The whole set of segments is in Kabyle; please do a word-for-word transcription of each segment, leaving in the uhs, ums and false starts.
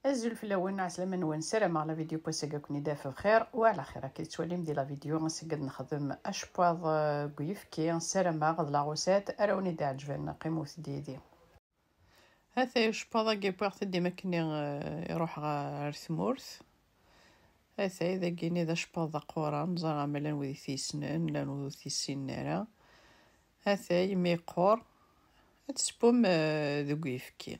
Azul fell-awen, ɛeslama-nwen, ssarameɣ la vidéo n wass-agi ad ken-id-taf bxir, wa ɛla xir. Akka i tettwalim di la vidéo, ass-agi ad nexdem acewwaḍ, eh, deg uyefki. Ssarameɣ d la recette ara wen-id-iɛeǧben, qqimet yid-i. Hatay ucewwaḍ-agi wwiɣ-t-id i wakken, eh, iruḥ ɣer tmurt. Hatay dagi-ni d acewwaḍ d aquran, ẓer amalan wid i t-yessnen, llan wid ur t-yessinen ara. Hatay mi yeqqur, ad tessewwem, eh, deg uyefki.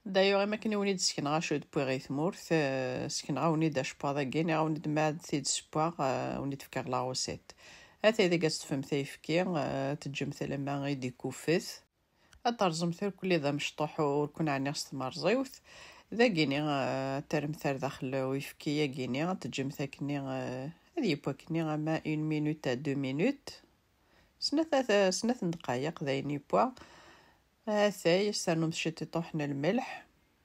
D'ailleurs, am akken i wen-id-sekneɣ acu d-wwiɣ i tmurt, eh, sekneɣ-awen-id acewwaḍ-agi, nniɣ-awen-id ma ad t-id-ssewweɣ, eh, ad wen-id-fkeɣ la recette. Hatay dagi ad teṭṭfemt ayefki, eh, teǧǧemt alamma i d-ikuffet. Ad terẓemt irkelli d amecṭuḥ ur ken-ɛniɣ s tmerẓiwt. Dagi-ni, eh, ad terremt ar daxel uyefki-agi-ni, ad teǧǧemt akkenni, eh, ad yeww akkenni ama une minute à deux minutes. Snat, snat n ddqayeq d ayen yewwa. Hatay, ad s-ternumt ciṭiṭuḥ n lmelḥ.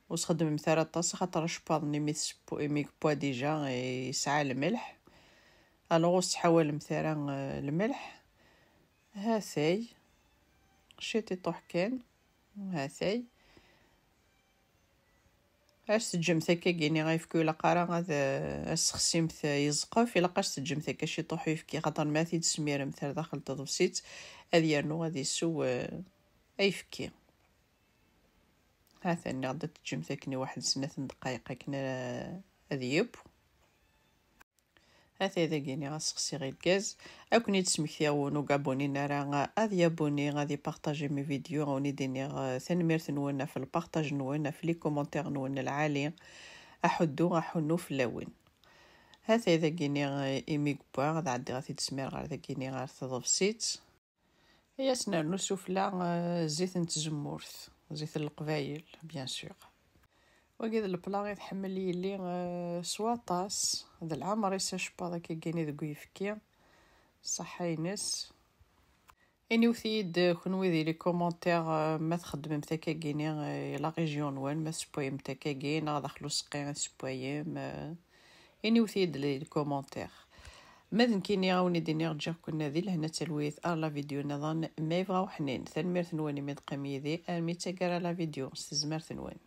Ur sxeddmemt ara aṭas, axaṭer acewwaḍ-nni mi tesseww-, mi yewwa déjà, yesɛa lmelḥ. Alors ur sḥawalemt ara, eh, lmelḥ. Hatay, ciṭiṭuḥ kan. Hatay. Ad s-teǧǧemt akka-gini ayefki, ur ilaq ara ad, ad s-texsimt yeẓqef, ilaq ad s-teǧǧemt akka ciṭuḥ uyefki, xaṭer ma t-id-tesmiremt ar daxel teḍebsit, ad yernu ad isew, eh, ayefki. Ha-t-an nniɣ-d ad teǧǧemt akken i waḥed snat n ddqayeq akken, eh, ad yeww. Hatay dagi-ni ad sexsiɣ lgaz. Ad ken-id-smektiɣ win ur gabunin ara, ad yabuni, ad ipartaji mes vidéos, ad wen-id-iniɣ, eh, tanemmirt-nwen ɣef lpartaj-nwen, ɣef les commentaires-nwen lɛali. Aḥuddu, aḥunnu fell-awen. Hatay dagi-ni, eh, imi yewwa, ad ɛeddiɣ ad t-id-smireɣ ɣer dagi-ni, ɣer tḍebsit. Ay as-nernu sufella, eh, zzit n tzemmurt, zzit n leqbayel, bien sûr. Wagi d lepla i tḥemmel yelli, eh, s waṭas, d leɛmer-is acewwaḍ akka gini deg uyefki, ṣṣeḥḥa-ines. Iniwet-iyi-d, eh, kenwi di les commentaires, eh, ma txeddmemt akka gini, eh, la région-nwen, ma tessewwayemt akka gini, neɣ daxel useqqi i tessewwayem, eh, iniwet-iyi-d di les commentaires. Ma d nekkini, a wen-id-iniɣ, ǧǧiɣ-ken di lehna d talwit ar la vidéo nniḍen, ma yebɣa uḥnin. Tanemmirt-nwen imi d-teqqim yid-i armi d taggara la vidéo, s tezmert-nwen.